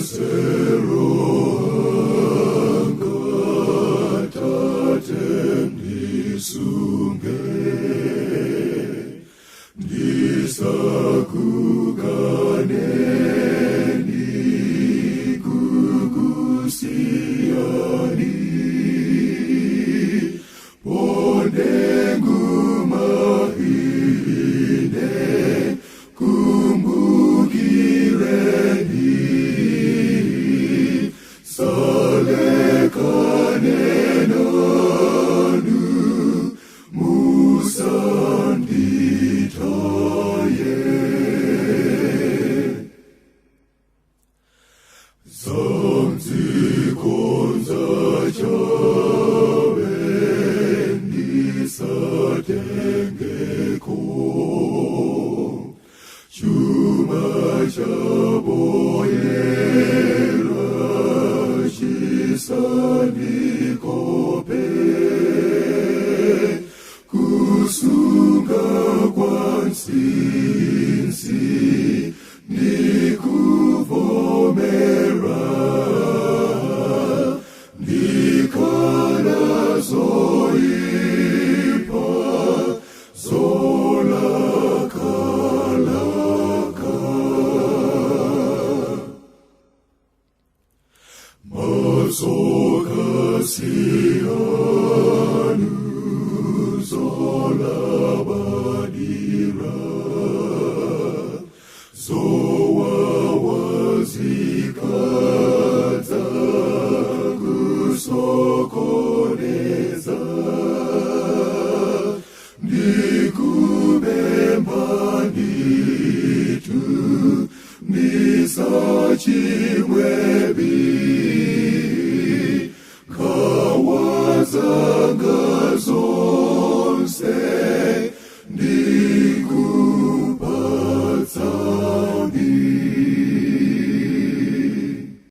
Mayesero anga Tate ndisunge, ndisakukaneni kukusiyani, ponenguma ine kumbukireni, salekane nanu musanditaye. Zamzikonza chabe ndisatengeko, chuma chaboyera chisanikope, kusunga kwansinsi ndikuvomera, ndikana zoipa zolakalaka. Masoka siyanu zolabadira, zowawazikadza kusokoneza, ndikubemba nditu ndisachimwebi.